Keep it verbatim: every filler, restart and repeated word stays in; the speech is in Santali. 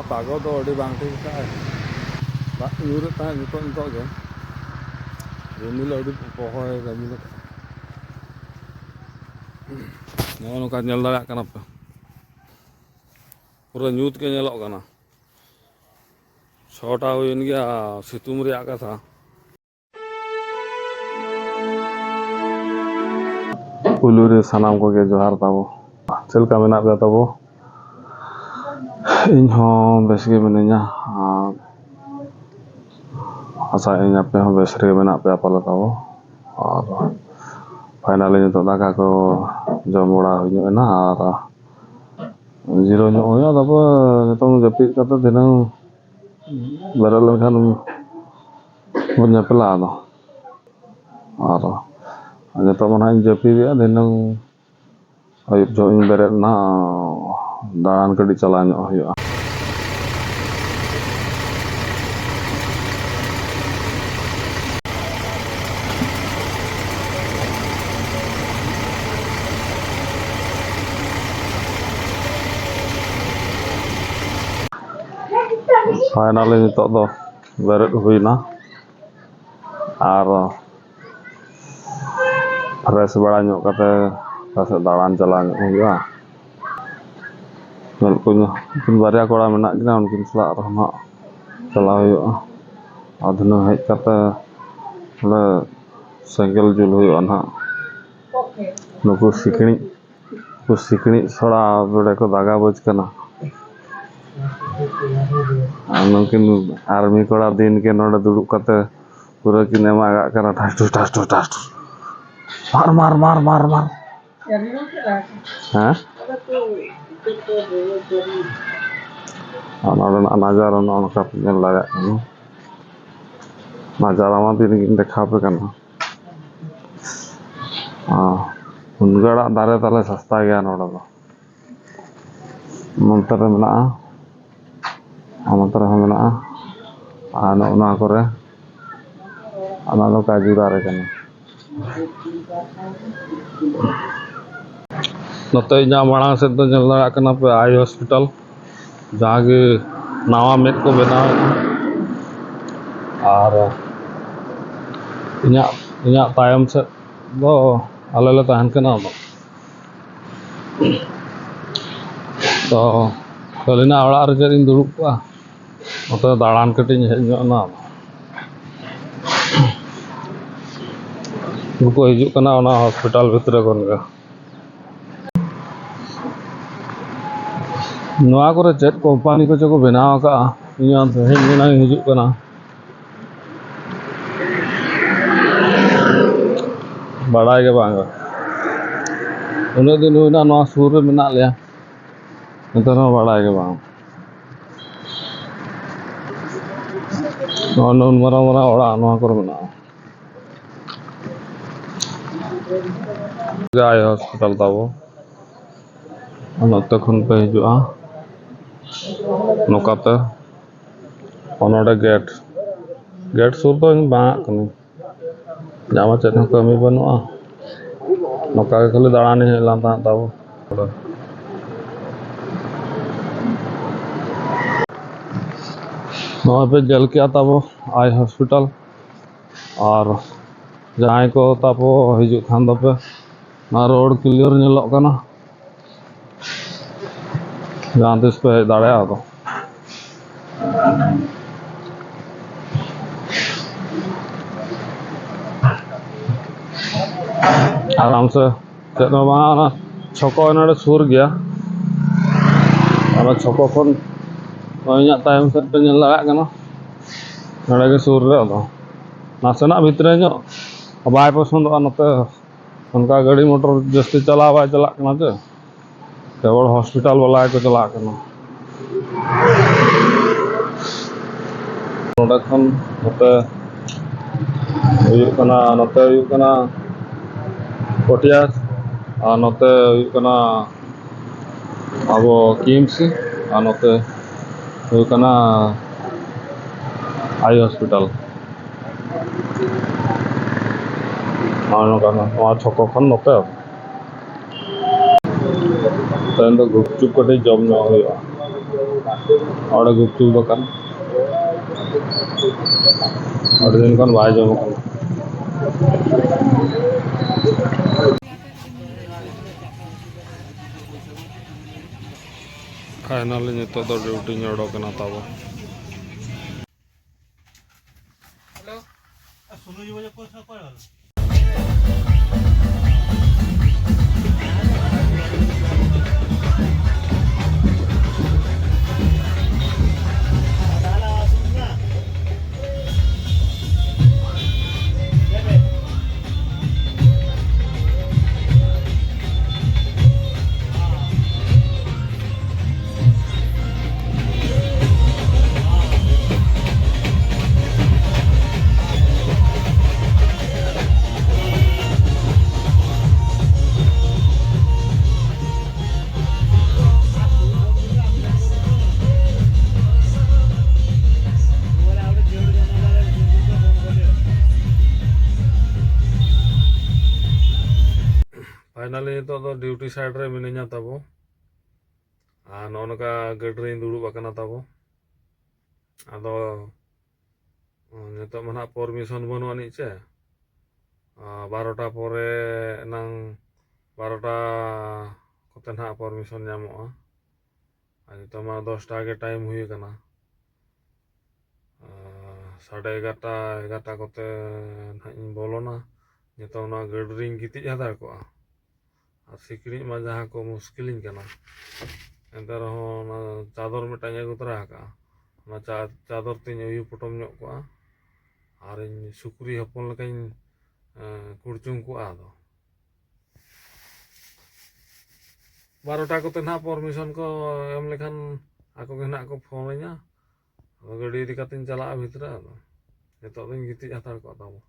ᱯᱟᱜᱚ ᱫᱚ ᱟᱹᱰᱤ ᱵᱟᱝ ᱴᱷᱤᱠ ᱟᱠᱟᱫᱼᱟᱭ᱾ ᱫᱟᱜ ᱧᱩᱨᱮᱫ ᱛᱟᱦᱮᱸᱫ ᱱᱤᱛᱚᱜ, ᱱᱤᱛᱚᱜ ᱜᱮ ᱨᱤᱢᱤᱞ ᱟᱹᱰᱤ ᱯᱚᱦᱚᱭ ᱨᱤᱢᱤᱞ ᱟᱠᱟᱫᱼᱟ᱾ ᱱᱚᱜᱼᱚ ᱱᱚᱝᱠᱟ ᱧᱮᱞ ᱫᱟᱲᱮᱭᱟᱜ ᱠᱟᱱᱟ ᱯᱮ, ᱯᱩᱨᱟᱹ ᱧᱩᱛ ᱜᱮ ᱧᱮᱞᱚᱜ ᱠᱟᱱᱟ᱾ ᱪᱷᱚᱴᱟ ᱦᱩᱭᱮᱱ ᱜᱮᱭᱟ, ᱥᱤᱛᱩᱝ ᱨᱮᱭᱟᱜ ᱠᱟᱛᱷᱟ᱾ ᱯᱩᱭᱞᱩ ᱨᱮ ᱥᱟᱱᱟᱢ ᱠᱚᱜᱮ ᱡᱚᱦᱟᱨ ᱛᱟᱵᱚ᱾ ᱪᱮᱫ ᱞᱮᱠᱟ ᱢᱮᱱᱟᱜ ᱯᱮᱭᱟ ᱛᱟᱵᱚ? ᱤᱧ ᱦᱚᱸ ᱵᱮᱥ ᱜᱮ ᱢᱤᱱᱟᱹᱧᱟ, ᱟᱨ ᱟᱥᱟᱭᱟᱹᱧ ᱟᱯᱮ ᱦᱚᱸ ᱵᱮᱥ ᱨᱮᱜᱮ ᱢᱮᱱᱟᱜ ᱯᱮᱭᱟ ᱯᱟᱞᱮ ᱛᱟᱵᱚ᱾ ᱟᱨ finally ᱱᱤᱛᱚᱜ ᱫᱟᱠᱟ ᱠᱚ ᱡᱚᱢ ᱵᱟᱲᱟ ᱦᱩᱭ ᱧᱚᱜ ᱮᱱᱟ, ᱟᱨ ᱡᱤᱨᱟᱹᱣ ᱧᱚᱜ ᱦᱩᱭᱩᱜᱼᱟ᱾ ᱛᱟᱨᱯᱚᱨ ᱱᱤᱛᱚᱝ ᱡᱟᱹᱯᱤᱫ ᱠᱟᱛᱮ ᱫᱷᱤᱱᱟᱹᱝ ᱵᱮᱨᱮᱫ ᱞᱮᱱᱠᱷᱟᱱ ᱵᱚᱱ ᱧᱮᱯᱮᱞᱟ ᱟᱫᱚ᱾ ᱟᱨ ᱱᱤᱛᱚᱜ ᱢᱟ ᱱᱟᱦᱟᱜ ᱤᱧ ᱡᱟᱹᱯᱤᱫᱮᱜᱼᱟ, ᱫᱷᱤᱱᱟᱹᱝ ᱟᱹᱭᱩᱵ ᱡᱚᱦᱚᱜ ᱤᱧ ᱵᱮᱨᱮᱫ ᱮᱱᱟ, ᱫᱟᱬᱟᱱ ᱠᱟᱹᱴᱤᱡ ᱪᱟᱞᱟᱣ ᱧᱚᱜ ᱦᱩᱭᱩᱜᱼᱟ᱾ Finally ᱱᱤᱛᱚᱜ ᱫᱚ ᱵᱮᱨᱮᱫ ᱦᱩᱭᱱᱟ᱾ ᱟᱨ fresh ᱵᱟᱲᱟ ᱧᱚᱜ ᱠᱟᱛᱮ ᱚᱠᱟ ᱥᱮᱫ ᱫᱟᱬᱟᱱ ᱪᱟᱞᱟᱣ ᱧᱚᱜ ᱦᱩᱭᱩᱜᱼᱟ᱾ ᱧᱮᱞ ᱠᱚ ᱩᱱᱠᱤᱱ ᱵᱟᱨᱭᱟ ᱠᱚᱲᱟ ᱢᱮᱱᱟᱜ ᱠᱤᱱᱟ, ᱩᱱᱠᱤᱱ ᱥᱟᱞᱟᱜ ᱟᱨᱦᱚᱸ ᱱᱟᱜ ᱪᱟᱞᱟᱣ ᱦᱩᱭᱩᱜᱼᱟ᱾ ᱟᱨ ᱫᱷᱤᱱᱟᱹᱝ ᱦᱮᱡ ᱠᱟᱛᱮ ᱚᱸᱰᱮ ᱥᱮᱸᱜᱮᱞ ᱡᱩᱞ ᱦᱩᱭᱩᱜᱼᱟ ᱱᱟᱜ᱾ ᱱᱩᱠᱩ ᱥᱤᱠᱲᱤᱡ, ᱱᱩᱠᱩ ᱥᱤᱠᱲᱤᱡ ᱥᱚᱲᱟ ᱵᱮᱲᱮ ᱠᱚ ᱫᱟᱜᱟ ᱵᱟᱹᱡᱽ ᱠᱟᱱᱟ᱾ ᱟᱨ ᱱᱩᱠᱤᱱ army ᱠᱚᱲᱟ ᱫᱤᱱ ᱜᱮ ᱱᱚᱰᱮ ᱫᱩᱲᱩᱵ ᱠᱟᱛᱮ ᱯᱩᱨᱟᱹ ᱠᱤᱱ ᱮᱢᱟᱜᱟᱜ ᱠᱟᱱᱟ, ᱴᱟᱥᱴᱩ, ᱴᱟᱥᱴᱩ, ᱴᱟᱥᱴᱩ᱾ ᱢᱟᱨ, ᱢᱟᱨ, ᱢᱟᱨ, ᱢᱟᱨ, ᱢᱟᱨ᱾ ᱦᱮᱸ? ᱟᱨ ᱱᱚᱰᱮᱱᱟᱜ ᱱᱟᱡᱟᱨᱟ ᱱᱚᱜᱼᱚ ᱱᱚᱝᱠᱟ ᱯᱮ ᱧᱮᱞ ᱫᱟᱲᱮᱭᱟᱜ ᱠᱟᱱᱟ᱾ ᱱᱟᱡᱟᱨᱟ ᱢᱟ ᱫᱤᱱ ᱜᱤᱧ ᱫᱮᱠᱷᱟᱣ ᱯᱮ ᱠᱟᱱᱟ᱾ ᱟᱨ ᱢᱩᱱᱜᱟᱹ ᱟᱲᱟᱜ ᱫᱟᱨᱮ ᱛᱟᱞᱮ ᱥᱟᱥᱛᱟ ᱜᱮᱭᱟ ᱱᱚᱰᱮ ᱫᱚ᱾ ᱱᱚᱱᱛᱮ ᱨᱮ ᱢᱮᱱᱟᱜᱼᱟ, ᱟᱨ ᱱᱚᱛᱮ ᱨᱮᱦᱚᱸ ᱢᱮᱱᱟᱜᱼᱟ᱾ ᱟᱨ ᱱᱚᱜᱼᱚ ᱱᱚᱣᱟ ᱠᱚᱨᱮ, ᱚᱱᱟ ᱫᱚ ᱠᱟᱡᱩ ᱫᱟᱨᱮ ᱠᱟᱱᱟ᱾ ᱱᱚᱛᱮ ᱤᱧᱟᱹᱜ ᱢᱟᱲᱟᱝ ᱥᱮᱫ ᱫᱚ ᱧᱮᱞ ᱫᱟᱲᱮᱭᱟᱜ ᱠᱟᱱᱟ ᱯᱮ eye hospital, ᱡᱟᱦᱟᱸ ᱜᱮ ᱱᱟᱣᱟ ᱢᱮᱫ ᱠᱚ ᱵᱮᱱᱟᱣᱮᱫᱼᱟ᱾ ᱟᱨ ᱤᱧᱟᱹᱜ, ᱤᱧᱟᱹᱜ ᱛᱟᱭᱚᱢ ᱥᱮᱫ ᱫᱚ ᱟᱞᱮ ᱞᱮ ᱛᱟᱦᱮᱱ ᱠᱟᱱᱟ᱾ ᱛᱚ, ᱠᱷᱟᱹᱞᱤᱱᱟᱜ ᱚᱲᱟᱜ ᱨᱮ ᱪᱮᱫ ᱤᱧ ᱫᱩᱲᱩᱵ ᱠᱚᱜᱼᱟ, ᱱᱚᱛᱮ ᱫᱟᱬᱟᱱ ᱠᱟᱹᱴᱤᱡ ᱤᱧ ᱦᱮᱡ ᱧᱚᱜ ᱮᱱᱟ᱾ ᱩᱱᱠᱩ ᱦᱤᱡᱩᱜ ᱠᱟᱱᱟ ᱚᱱᱟ ᱦᱚᱥᱯᱤᱴᱟᱞ ᱵᱷᱤᱛᱨᱤ ᱠᱷᱚᱱ ᱜᱮ᱾ ᱱᱚᱣᱟ ᱠᱚᱨᱮ ᱪᱮᱫ ᱠᱳᱢᱯᱟᱱᱤ ᱠᱚᱪᱚ ᱠᱚ ᱵᱮᱱᱟᱣ ᱟᱠᱟᱫᱼᱟ, ᱤᱧ ᱚᱱᱛᱮ ᱦᱮᱡ ᱞᱮᱱᱟᱧ, ᱦᱤᱡᱩᱜ ᱠᱟᱱᱟ᱾ ᱵᱟᱲᱟᱭ ᱜᱮ ᱵᱟᱝ᱾ ᱩᱱᱟᱹᱜ ᱫᱤᱱ ᱦᱩᱭᱱᱟ ᱱᱚᱣᱟ ᱥᱩᱨ ᱨᱮ ᱢᱮᱱᱟᱜ ᱞᱮᱭᱟ, ᱮᱱᱛᱮ ᱨᱮᱦᱚᱸ ᱵᱟᱲᱟᱭ ᱜᱮ ᱵᱟᱝ᱾ ᱱᱚᱜᱼᱚ ᱱᱩᱱ ᱢᱟᱨᱟᱝ ᱢᱟᱨᱟᱝ ᱚᱲᱟᱜ ᱱᱚᱣᱟ ᱠᱚᱨᱮ ᱢᱮᱱᱟᱜᱼᱟ᱾ ᱡᱟᱭ ᱦᱚᱥᱯᱤᱴᱟᱞ ᱛᱟᱵᱚ, ᱱᱚᱛᱮ ᱠᱷᱚᱱ ᱯᱮ ᱦᱤᱡᱩᱜᱼᱟ ᱱᱚᱝᱠᱟᱛᱮ᱾ ᱱᱚᱰᱮ ᱜᱮᱴ, ᱜᱮᱴ ᱥᱩᱨ ᱫᱚ ᱤᱧ ᱵᱟᱝ ᱟᱜ ᱠᱟᱹᱱᱟᱹᱧ᱾ ᱧᱟᱢᱟ ᱪᱮᱫ ᱦᱚᱸ ᱠᱟᱹᱢᱤ ᱵᱟᱹᱱᱩᱜᱼᱟ᱾ ᱱᱚᱝᱠᱟ ᱜᱮ ᱠᱷᱟᱹᱞᱤ ᱫᱟᱬᱟᱱᱤᱧ ᱦᱮᱡ ᱞᱮᱱ ᱛᱟᱦᱮᱸᱫ ᱛᱟᱵᱚ᱾ ᱱᱚᱜᱼᱚᱭ ᱯᱮ ᱧᱮᱞ ᱠᱮᱜᱼᱟ ᱛᱟᱵᱚ ᱟᱭ ᱦᱚᱥᱯᱤᱴᱟᱞ᱾ ᱟᱨ ᱡᱟᱦᱟᱸᱭ ᱠᱚ ᱛᱟᱵᱚ ᱦᱤᱡᱩᱜ ᱠᱷᱟᱱ ᱫᱚᱯᱮ, ᱱᱚᱣᱟ ᱨᱳᱰ ᱠᱞᱤᱭᱟᱨ ᱧᱮᱞᱚᱜ ᱠᱟᱱᱟ, ᱡᱟᱦᱟᱸ ᱛᱤᱥ ᱯᱮ ᱦᱮᱡ ᱫᱟᱲᱮᱭᱟᱜᱼᱟ ᱟᱫᱚ᱾ ᱟᱨᱟᱢ ᱥᱮ ᱪᱮᱫ ᱦᱚᱸ ᱵᱟᱝ, ᱚᱱᱟ ᱪᱷᱚᱠᱚ ᱱᱚᱰᱮ ᱥᱩᱨ ᱜᱮᱭᱟ᱾ ᱚᱱᱟ ᱪᱷᱚᱠᱚ ᱠᱷᱚᱱ ᱱᱚᱜᱼᱚᱭ ᱤᱧᱟᱹᱜ ᱛᱟᱭᱚᱢ ᱥᱮᱫ ᱯᱮ ᱧᱮᱞ ᱫᱟᱲᱮᱭᱟᱜ ᱠᱟᱱᱟ, ᱱᱚᱰᱮ ᱜᱮ ᱥᱩᱨ ᱨᱮ᱾ ᱟᱫᱚ ᱱᱟᱥᱮᱱᱟᱜ ᱵᱷᱤᱛᱨᱤ ᱧᱚᱜ ᱵᱟᱭ ᱯᱚᱥᱚᱸᱫᱚᱜᱼᱟ ᱱᱚᱛᱮ, ᱚᱱᱠᱟ ᱜᱟᱹᱰᱤ ᱢᱚᱴᱚᱨ ᱡᱟᱹᱥᱛᱤ ᱪᱟᱞᱟᱣ ᱵᱟᱭ ᱪᱟᱞᱟᱜ ᱠᱟᱱᱟ ᱥᱮ, ᱠᱮᱵᱚᱞ ᱦᱚᱥᱯᱤᱴᱟᱞ ᱵᱟᱞᱟ ᱜᱮᱠᱚ ᱪᱟᱞᱟᱜ ᱠᱟᱱᱟ᱾ ᱱᱚᱰᱮ ᱠᱷᱚᱱ ᱱᱚᱛᱮ ᱦᱩᱭᱩᱜ ᱠᱟᱱᱟ, ᱱᱚᱛᱮ ᱦᱩᱭᱩᱜ ᱠᱟᱱᱟ ᱯᱚᱴᱤᱭᱟ, ᱟᱨ ᱱᱚᱛᱮ ᱦᱩᱭᱩᱜ ᱠᱟᱱᱟ ᱟᱵᱚ ᱠᱤᱢᱥ, ᱟᱨ ᱱᱚᱛᱮ ᱦᱩᱭᱩᱜ ᱠᱟᱱᱟ ᱟᱭ ᱦᱚᱥᱯᱤᱴᱟᱞ᱾ ᱱᱚᱜᱼᱚ ᱱᱚᱝᱠᱟ ᱱᱚᱣᱟ ᱪᱷᱚᱠᱚ ᱠᱷᱚᱱ ᱱᱚᱛᱮ᱾ ᱛᱮᱦᱮᱧ ᱫᱚ ᱜᱩᱯᱪᱩᱯ ᱠᱟᱹᱴᱤᱡ ᱡᱚᱢ ᱧᱚᱜ ᱦᱩᱭᱩᱜᱼᱟ᱾ ᱚᱸᱰᱮ ᱜᱩᱯᱪᱩᱯ ᱫᱚᱠᱟᱱ᱾ ᱟᱹᱰᱤ ᱫᱤᱱ ᱠᱷᱚᱱ ᱵᱟᱭ ᱡᱚᱢ ᱠᱟᱱᱟ᱾ Finally ᱱᱤᱛᱚᱜ ᱫᱚ ᱰᱤᱭᱩᱴᱤᱧ ᱚᱰᱚᱠ ᱮᱱᱟ ᱛᱟᱵᱚ᱾ Finally ᱱᱤᱛᱚᱜ ᱫᱚ ᱰᱤᱭᱩᱴᱤ ᱥᱟᱭᱤᱰ ᱨᱮ ᱢᱤᱱᱟᱹᱧᱟ ᱛᱟᱵᱚ᱾ ᱟᱨ ᱱᱚᱜᱼᱚ ᱱᱚᱝᱠᱟ ᱜᱟᱹᱰᱤ ᱨᱤᱧ ᱫᱩᱲᱩᱵ ᱟᱠᱟᱱᱟ ᱛᱟᱵᱚ᱾ ᱟᱫᱚ ᱱᱤᱛᱚᱜ ᱢᱟ ᱱᱟᱦᱟᱜ ᱯᱚᱨᱢᱤᱥᱚᱱ ᱵᱟᱹᱱᱩᱜ ᱟᱹᱱᱤᱡ ᱪᱮ᱾ ᱟᱨ ᱵᱟᱨᱚᱴᱟ ᱯᱚᱨᱮ ᱮᱱᱟᱝ, ᱵᱟᱨᱚᱴᱟ ᱠᱚᱛᱮ ᱱᱟᱦᱟᱜ ᱯᱚᱨᱢᱤᱥᱚᱱ ᱧᱟᱢᱚᱜᱼᱟ᱾ ᱟᱨ ᱱᱤᱛᱚᱜ ᱢᱟ ᱫᱚᱥᱴᱟ ᱜᱮ ᱴᱟᱭᱤᱢ ᱦᱩᱭ ᱟᱠᱟᱱᱟ᱾ ᱟᱨ ᱥᱟᱲᱮ ᱮᱜᱟᱨᱚᱴᱟ, ᱮᱜᱟᱨᱚᱴᱟ ᱠᱚᱛᱮ ᱱᱟᱦᱟᱜ ᱤᱧ ᱵᱚᱞᱚᱱᱟ᱾ ᱱᱤᱛᱚᱜ ᱚᱱᱟ ᱜᱟᱹᱰᱤ ᱨᱤᱧ ᱜᱤᱛᱤᱡ ᱦᱟᱛᱟᱲ ᱠᱚᱜᱼᱟ᱾ ᱟᱨ ᱥᱤᱠᱲᱤᱡ ᱢᱟ ᱡᱟᱦᱟᱸ ᱠᱚ ᱢᱩᱥᱠᱤᱞᱤᱧ ᱠᱟᱱᱟ, ᱮᱱᱛᱮ ᱨᱮᱦᱚᱸ ᱚᱱᱟ ᱪᱟᱫᱚᱨ ᱢᱤᱫᱴᱟᱝ ᱤᱧ ᱟᱹᱜᱩ ᱛᱚᱨᱟ ᱟᱠᱟᱫᱼᱟ᱾ ᱚᱱᱟ ᱪᱟ-, ᱪᱟᱫᱚᱨ ᱛᱤᱧ ᱩᱭᱩ ᱯᱚᱴᱚᱢ ᱧᱚᱜ ᱠᱚᱜᱼᱟ᱾ ᱟᱨᱤᱧ ᱥᱩᱠᱨᱤ ᱦᱚᱯᱚᱱ ᱞᱮᱠᱟᱧ, ᱮᱸ, ᱠᱩᱲᱪᱩᱝ ᱠᱚᱜᱼᱟ᱾ ᱟᱫᱚ ᱵᱟᱨᱚᱴᱟ ᱠᱚᱛᱮ ᱱᱟᱦᱟᱜ ᱯᱚᱨᱢᱤᱥᱚᱱ ᱠᱚ ᱮᱢ ᱞᱮᱠᱷᱟᱱ ᱟᱠᱚ ᱜᱮ ᱱᱟᱦᱟᱜ ᱠᱚ ᱯᱷᱳᱱ ᱟᱹᱧᱟ᱾ ᱟᱫᱚ ᱜᱟᱹᱰᱤ ᱤᱫᱤ ᱠᱟᱛᱮᱧ ᱪᱟᱞᱟᱜᱼᱟ ᱵᱷᱤᱛᱨᱤ᱾ ᱟᱫᱚ ᱱᱤᱛᱚᱜ ᱫᱚᱧ ᱜᱤᱛᱤᱡ ᱦᱟᱛᱟᱲ ᱠᱚᱜᱼᱟ ᱛᱟᱵᱚ᱾